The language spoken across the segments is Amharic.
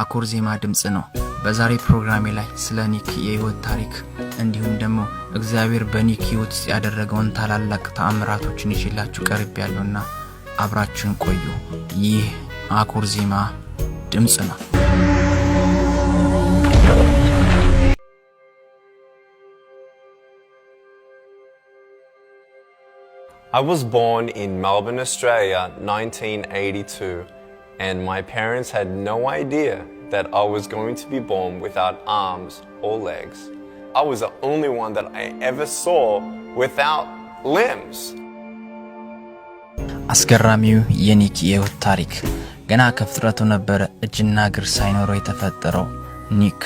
አኩር ዜማ ድምፅ ነው። በዛሬ ፕሮግራሜ ላይ ስለ ኒክ የህይወት ታሪክ እንዲሁም ደግሞ እግዚአብሔር በኒክ ህይወት ውስጥ ያደረገውን ታላላቅ ተአምራቶችን ይዤላችሁ ቀርቤያለሁና አብራችሁን ቆዩ። ይህ አኩር ዜማ ድምፅ ነው። I was born in Melbourne, Australia, 1982, and my parents had no idea that I was going to be born without arms or legs. I was the only one that I ever saw without limbs. አስገራሚው የኒክ የህይወት ታሪክ። ገና ከፍጥረቱ ነበረ እጅና እግር ሳይኖረው የተፈጠረው ኒክ።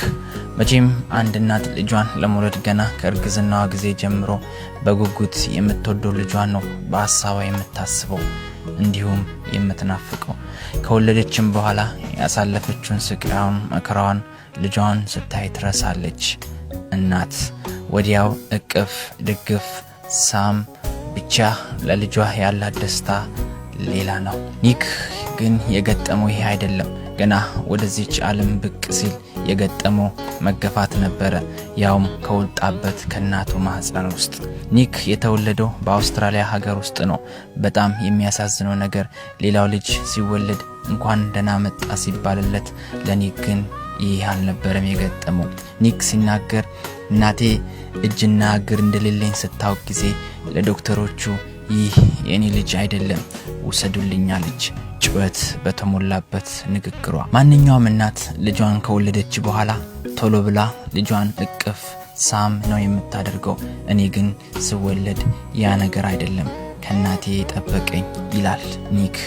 መቼም አንድ እናት ልጇን ለመውለድ ገና ከእርግዝናዋ ጊዜ ጀምሮ በጉጉት የምትወደው ልጇን ነው በሀሳቧ የምታስበው እንዲሁም የምትናፍቀው። ከወለደችም በኋላ ያሳለፈችውን ስቃዩን፣ መከራዋን ልጇን ስታይ ትረሳለች። እናት ወዲያው እቅፍ ድግፍ ሳም፣ ብቻ ለልጇ ያላት ደስታ ሌላ ነው። ኒክ ግን የገጠመው ይሄ አይደለም። ገና ወደዚች ዓለም ብቅ ሲል የገጠመው መገፋት ነበረ፣ ያውም ከወጣበት ከእናቱ ማህፀን ውስጥ። ኒክ የተወለደው በአውስትራሊያ ሀገር ውስጥ ነው። በጣም የሚያሳዝነው ነገር ሌላው ልጅ ሲወለድ እንኳን ደህና መጣ ሲባልለት፣ ለኒክ ግን ይህ አልነበረም የገጠመው። ኒክ ሲናገር እናቴ እጅና እግር እንደሌለኝ ስታውቅ ጊዜ ለዶክተሮቹ ይህ የእኔ ልጅ አይደለም፣ ውሰዱልኝ አለች፣ ጩኸት በተሞላበት ንግግሯ። ማንኛውም እናት ልጇን ከወለደች በኋላ ቶሎ ብላ ልጇን እቅፍ ሳም ነው የምታደርገው። እኔ ግን ስወለድ ያ ነገር አይደለም ከእናቴ የጠበቀኝ ይላል ኒክ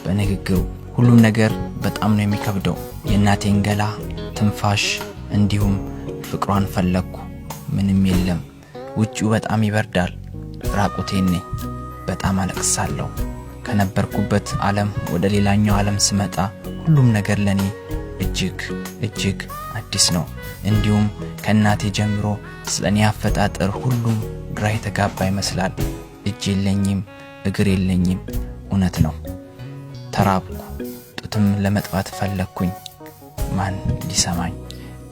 በንግግሩ። ሁሉም ነገር በጣም ነው የሚከብደው። የእናቴን ገላ፣ ትንፋሽ፣ እንዲሁም ፍቅሯን ፈለግኩ። ምንም የለም። ውጪው በጣም ይበርዳል። ራቁቴን ነኝ። በጣም አለቅሳለሁ። ከነበርኩበት ዓለም ወደ ሌላኛው ዓለም ስመጣ ሁሉም ነገር ለኔ እጅግ እጅግ አዲስ ነው። እንዲሁም ከእናቴ ጀምሮ ስለ እኔ አፈጣጠር ሁሉም ግራ የተጋባ ይመስላል። እጅ የለኝም፣ እግር የለኝም። እውነት ነው። ተራብኩ፣ ጡትም ለመጥባት ፈለግኩኝ። ማን ሊሰማኝ?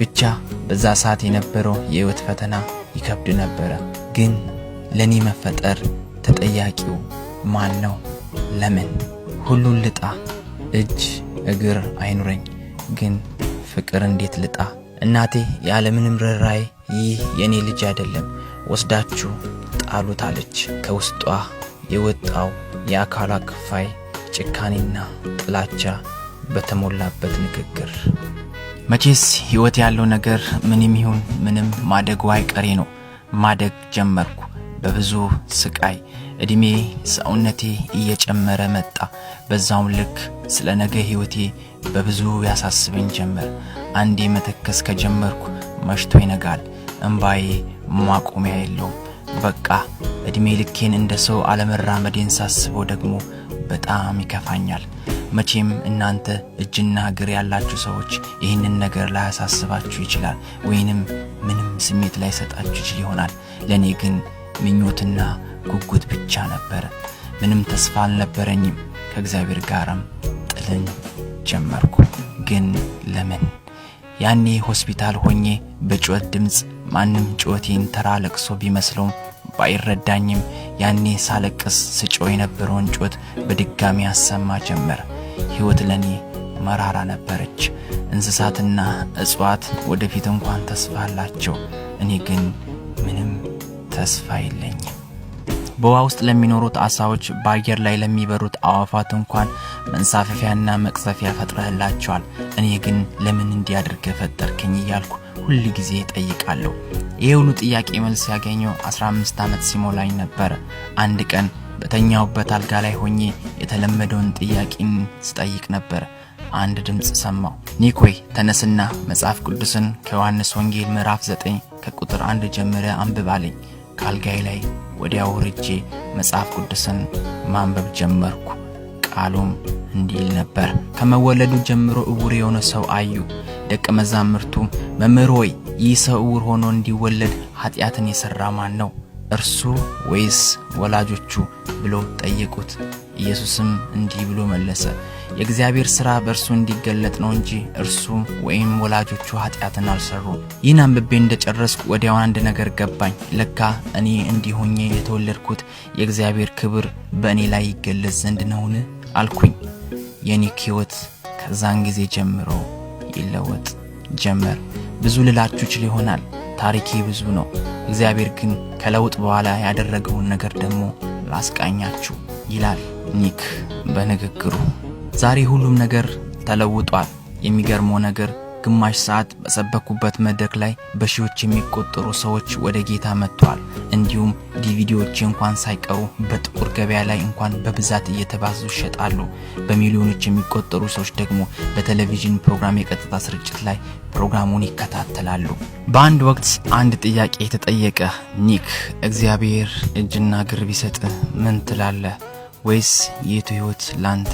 ብቻ በዛ ሰዓት የነበረው የህይወት ፈተና ይከብድ ነበረ። ግን ለእኔ መፈጠር ተጠያቂው ማን ነው? ለምን ሁሉን ልጣ? እጅ እግር አይኑረኝ፣ ግን ፍቅር እንዴት ልጣ? እናቴ ያለምንም ርኅራኄ ይህ የእኔ ልጅ አይደለም፣ ወስዳችሁ ጣሉት አለች። ከውስጧ የወጣው የአካሏ ክፋይ ጭካኔና ጥላቻ በተሞላበት ንግግር። መቼስ ሕይወት ያለው ነገር ምንም ይሁን ምንም ማደጉ አይቀሬ ነው። ማደግ ጀመርኩ በብዙ ስቃይ። እድሜ ሰውነቴ እየጨመረ መጣ። በዛውም ልክ ስለ ነገ ሕይወቴ በብዙ ያሳስበኝ ጀመር። አንዴ መተከስ ከጀመርኩ መሽቶ ይነጋል። እምባዬ ማቆሚያ የለውም። በቃ እድሜ ልኬን እንደ ሰው አለመራመዴን ሳስበው ደግሞ በጣም ይከፋኛል። መቼም እናንተ እጅና እግር ያላችሁ ሰዎች ይህንን ነገር ላያሳስባችሁ ይችላል፣ ወይንም ምንም ስሜት ላይሰጣችሁ ይችል ይሆናል። ለእኔ ግን ምኞትና ጉጉት ብቻ ነበረ። ምንም ተስፋ አልነበረኝም። ከእግዚአብሔር ጋርም ጥልን ጀመርኩ። ግን ለምን? ያኔ ሆስፒታል ሆኜ በጩኸት ድምፅ ማንም ጩኸቴን ተራ ለቅሶ ቢመስለውም ባይረዳኝም ያኔ ሳለቅስ ስጮህ የነበረውን ጩኸት በድጋሚ ያሰማ ጀመር። ሕይወት ለእኔ መራራ ነበረች። እንስሳትና እጽዋት ወደፊት እንኳን ተስፋ አላቸው። እኔ ግን ምንም ተስፋ የለኝም። በውሃ ውስጥ ለሚኖሩት አሳዎች፣ በአየር ላይ ለሚበሩት አዕዋፋት እንኳን መንሳፈፊያና መቅዘፊያ ፈጥረህላቸዋል። እኔ ግን ለምን እንዲህ አድርገህ ፈጠርከኝ እያልኩ ሁል ጊዜ እጠይቃለሁ። ይህ ሁሉ ጥያቄ መልስ ያገኘው 15 ዓመት ሲሞላኝ ነበረ። አንድ ቀን በተኛሁበት አልጋ ላይ ሆኜ የተለመደውን ጥያቄን ስጠይቅ ነበር። አንድ ድምፅ ሰማሁ። ኒኮይ፣ ተነስና መጽሐፍ ቅዱስን ከዮሐንስ ወንጌል ምዕራፍ 9 ከቁጥር 1 ጀምረህ አንብብ አለኝ። ከአልጋዬ ላይ ወዲያው ወርጄ መጽሐፍ ቅዱስን ማንበብ ጀመርኩ። ቃሉም እንዲህ ይል ነበር። ከመወለዱ ጀምሮ እውር የሆነ ሰው አዩ። ደቀ መዛሙርቱ መምህር ሆይ፣ ይህ ሰው እውር ሆኖ እንዲወለድ ኃጢአትን የሠራ ማን ነው? እርሱ ወይስ ወላጆቹ? ብሎ ጠየቁት። ኢየሱስም እንዲህ ብሎ መለሰ፣ የእግዚአብሔር ሥራ በእርሱ እንዲገለጥ ነው እንጂ እርሱ ወይም ወላጆቹ ኃጢአትን አልሰሩም። ይህን አንብቤ እንደጨረስኩ ወዲያው አንድ ነገር ገባኝ። ለካ እኔ እንዲህ ሆኜ የተወለድኩት የእግዚአብሔር ክብር በእኔ ላይ ይገለጽ ዘንድ ነውን አልኩኝ። የኒክ ሕይወት ከዛን ጊዜ ጀምሮ ይለወጥ ጀመር። ብዙ ልላችሁ ችል ይሆናል። ታሪኬ ብዙ ነው። እግዚአብሔር ግን ከለውጥ በኋላ ያደረገውን ነገር ደግሞ ላስቃኛችሁ ይላል ኒክ በንግግሩ። ዛሬ ሁሉም ነገር ተለውጧል። የሚገርመው ነገር ግማሽ ሰዓት በሰበኩበት መድረክ ላይ በሺዎች የሚቆጠሩ ሰዎች ወደ ጌታ መጥተዋል። እንዲሁም ዲቪዲዎች እንኳን ሳይቀሩ በጥቁር ገበያ ላይ እንኳን በብዛት እየተባዙ ይሸጣሉ። በሚሊዮኖች የሚቆጠሩ ሰዎች ደግሞ በቴሌቪዥን ፕሮግራም የቀጥታ ስርጭት ላይ ፕሮግራሙን ይከታተላሉ። በአንድ ወቅት አንድ ጥያቄ የተጠየቀ ኒክ፣ እግዚአብሔር እጅና እግር ቢሰጥ ምን ትላለህ? ወይስ የቱ ህይወት ላንተ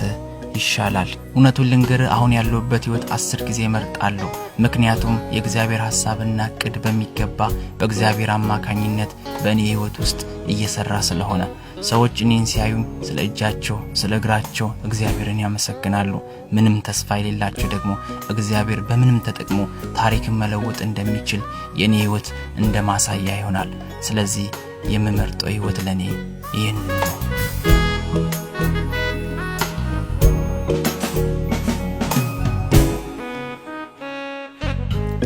ይሻላል? እውነቱን ልንገር፣ አሁን ያለሁበት ህይወት 10 ጊዜ እመርጣለሁ። ምክንያቱም የእግዚአብሔር ሐሳብና እቅድ በሚገባ በእግዚአብሔር አማካኝነት በእኔ ህይወት ውስጥ እየሰራ ስለሆነ ሰዎች እኔን ሲያዩኝ ስለ እጃቸው ስለ እግራቸው እግዚአብሔርን ያመሰግናሉ። ምንም ተስፋ የሌላቸው ደግሞ እግዚአብሔር በምንም ተጠቅሞ ታሪክን መለወጥ እንደሚችል የእኔ ህይወት እንደ ማሳያ ይሆናል። ስለዚህ የምመርጠው ህይወት ለእኔ ይህን ነው።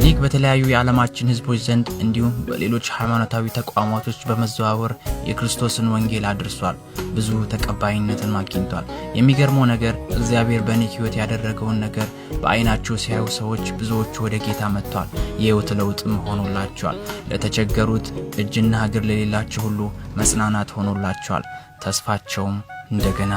ኒክ በተለያዩ የዓለማችን ህዝቦች ዘንድ እንዲሁም በሌሎች ሃይማኖታዊ ተቋማቶች በመዘዋወር የክርስቶስን ወንጌል አድርሷል። ብዙ ተቀባይነትን አግኝቷል። የሚገርመው ነገር እግዚአብሔር በኒክ ህይወት ያደረገውን ነገር በአይናቸው ሲያዩ ሰዎች ብዙዎቹ ወደ ጌታ መጥተዋል። የህይወት ለውጥም ሆኖላቸዋል። ለተቸገሩት፣ እጅና እግር ለሌላቸው ሁሉ መጽናናት ሆኖላቸዋል። ተስፋቸውም እንደገና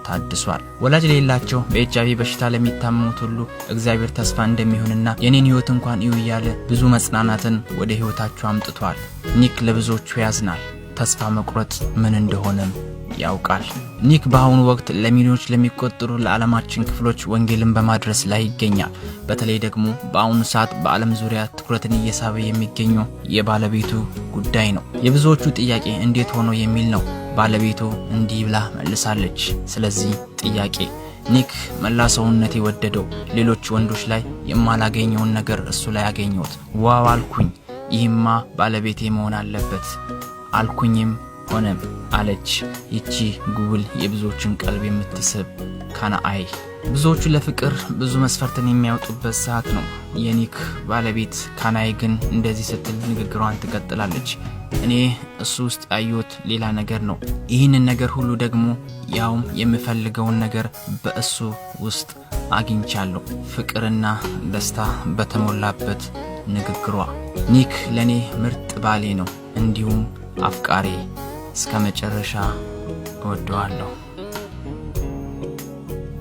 ታድሷል። ወላጅ ለሌላቸው፣ በኤችአይቪ በሽታ ለሚታመሙት ሁሉ እግዚአብሔር ተስፋ እንደሚሆንና የኔን ህይወት እንኳን እዩ እያለ ብዙ መጽናናትን ወደ ህይወታቸው አምጥቷል። ኒክ ለብዙዎቹ ያዝናል። ተስፋ መቁረጥ ምን እንደሆነም ያውቃል። ኒክ በአሁኑ ወቅት ለሚሊዮኖች ለሚቆጠሩ ለዓለማችን ክፍሎች ወንጌልን በማድረስ ላይ ይገኛል። በተለይ ደግሞ በአሁኑ ሰዓት በዓለም ዙሪያ ትኩረትን እየሳበ የሚገኘው የባለቤቱ ጉዳይ ነው። የብዙዎቹ ጥያቄ እንዴት ሆኖ የሚል ነው። ባለቤቱ እንዲህ ብላ መልሳለች። ስለዚህ ጥያቄ ኒክ መላ ሰውነቴ ወደደው። ሌሎች ወንዶች ላይ የማላገኘውን ነገር እሱ ላይ አገኘሁት። Wow አልኩኝ። ይህማ ባለቤቴ መሆን አለበት አልኩኝም ሆነም አለች። ይቺ ጉብል የብዙዎችን ቀልብ የምትስብ ካናአይ። ብዙዎቹ ለፍቅር ብዙ መስፈርትን የሚያወጡበት ሰዓት ነው። የኒክ ባለቤት ካናይ ግን እንደዚህ ስትል ንግግሯን ትቀጥላለች። እኔ እሱ ውስጥ ያየሁት ሌላ ነገር ነው። ይህንን ነገር ሁሉ ደግሞ ያውም የምፈልገውን ነገር በእሱ ውስጥ አግኝቻለሁ። ፍቅርና ደስታ በተሞላበት ንግግሯ ኒክ ለእኔ ምርጥ ባሌ ነው፣ እንዲሁም አፍቃሪ፣ እስከ መጨረሻ እወደዋለሁ።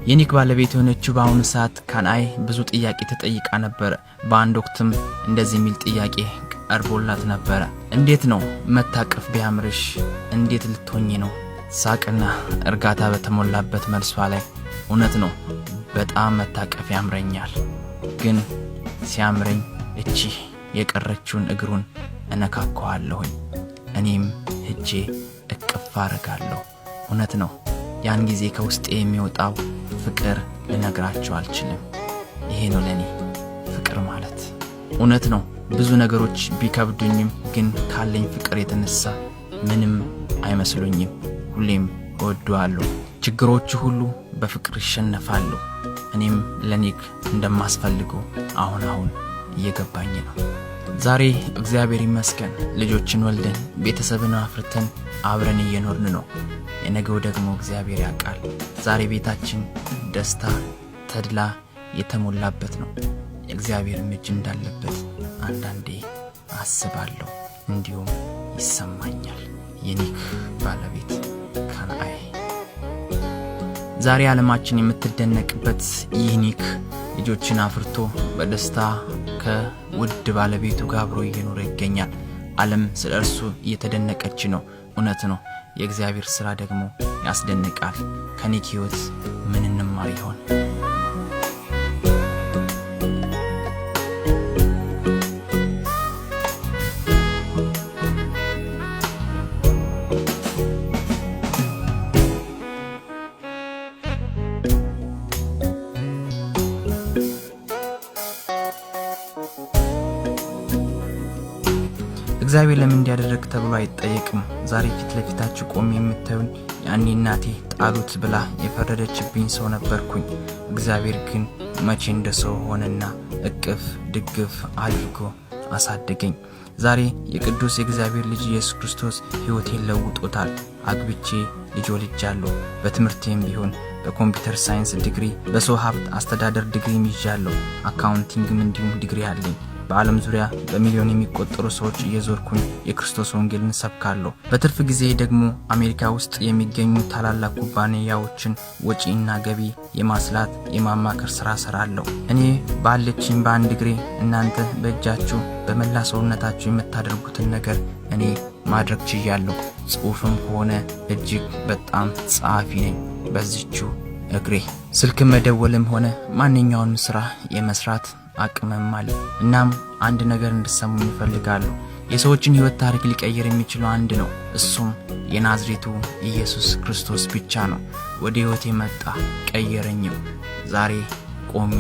የኒክ ባለቤት የሆነችው በአሁኑ ሰዓት ካናይ ብዙ ጥያቄ ተጠይቃ ነበረ። በአንድ ወቅትም እንደዚህ የሚል ጥያቄ ቀርቦላት ነበረ። እንዴት ነው መታቀፍ ቢያምርሽ እንዴት ልትሆኚ ነው? ሳቅና እርጋታ በተሞላበት መልሷ ላይ እውነት ነው፣ በጣም መታቀፍ ያምረኛል፣ ግን ሲያምረኝ እቺ የቀረችውን እግሩን እነካከዋለሁኝ፣ እኔም ሄጄ እቅፍ አረጋለሁ። እውነት ነው፣ ያን ጊዜ ከውስጤ የሚወጣው ፍቅር ልነግራቸው አልችልም። ይሄ ነው ለእኔ ፍቅር ማለት። እውነት ነው፣ ብዙ ነገሮች ቢከብዱኝም ግን ካለኝ ፍቅር የተነሳ ምንም አይመስሉኝም። ሁሌም እወደዋለሁ። ችግሮቹ ሁሉ በፍቅር ይሸነፋሉ። እኔም ለኒክ እንደማስፈልገው አሁን አሁን እየገባኝ ነው። ዛሬ እግዚአብሔር ይመስገን ልጆችን ወልደን ቤተሰብን አፍርተን አብረን እየኖርን ነው። የነገው ደግሞ እግዚአብሔር ያውቃል። ዛሬ ቤታችን ደስታ፣ ተድላ የተሞላበት ነው። የእግዚአብሔርም እጅ እንዳለበት አንዳንዴ አስባለሁ፣ እንዲሁም ይሰማኛል። የኒክ ባለቤት ካናአይ። ዛሬ ዓለማችን የምትደነቅበት ይህ ኒክ ልጆችን አፍርቶ በደስታ ከውድ ባለቤቱ ጋር አብሮ እየኖረ ይገኛል። ዓለም ስለ እርሱ እየተደነቀች ነው። እውነት ነው። የእግዚአብሔር ሥራ ደግሞ ያስደንቃል። ከኒክ ሕይወት ምን እንማር ይሆን? እግዚአብሔር ለምን እንዲህ አደረግክ ተብሎ አይጠየቅም። ዛሬ ፊት ለፊታችሁ ቆሜ የምታዩኝ ያኔ እናቴ ጣሉት ብላ የፈረደችብኝ ሰው ነበርኩኝ። እግዚአብሔር ግን መቼ እንደ ሰው ሆነና እቅፍ ድግፍ አድርጎ አሳደገኝ። ዛሬ የቅዱስ የእግዚአብሔር ልጅ ኢየሱስ ክርስቶስ ሕይወቴን ለውጦታል። አግብቼ ልጅ ወልጃለሁ። በትምህርቴም ቢሆን በ computer science ዲግሪ፣ በሰው ሀብት አስተዳደር ዲግሪም ይዣለሁ። Accounting ም እንዲሁም ዲግሪ አለኝ። በዓለም ዙሪያ በሚሊዮን የሚቆጠሩ ሰዎች እየዞርኩኝ የክርስቶስ ወንጌልን እሰብካለሁ። በትርፍ ጊዜ ደግሞ አሜሪካ ውስጥ የሚገኙ ታላላቅ ኩባንያዎችን ወጪ እና ገቢ የማስላት የማማከር ስራ እሰራለሁ። እኔ ባለችኝ በአንድ እግሬ እናንተ በእጃችሁ በመላ ሰውነታችሁ የምታደርጉትን ነገር እኔ ማድረግ ችያለሁ። ጽሑፍም ከሆነ እጅግ በጣም ጸሐፊ ነኝ። በዚችው እግሬ ስልክ መደወልም ሆነ ማንኛውንም ስራ የመስራት አቅምም አለ። እናም አንድ ነገር እንድትሰሙኝ እፈልጋለሁ። የሰዎችን ሕይወት ታሪክ ሊቀይር የሚችለው አንድ ነው። እሱም የናዝሬቱ ኢየሱስ ክርስቶስ ብቻ ነው። ወደ ሕይወቴ መጣ፣ ቀየረኝም። ዛሬ ቆሜ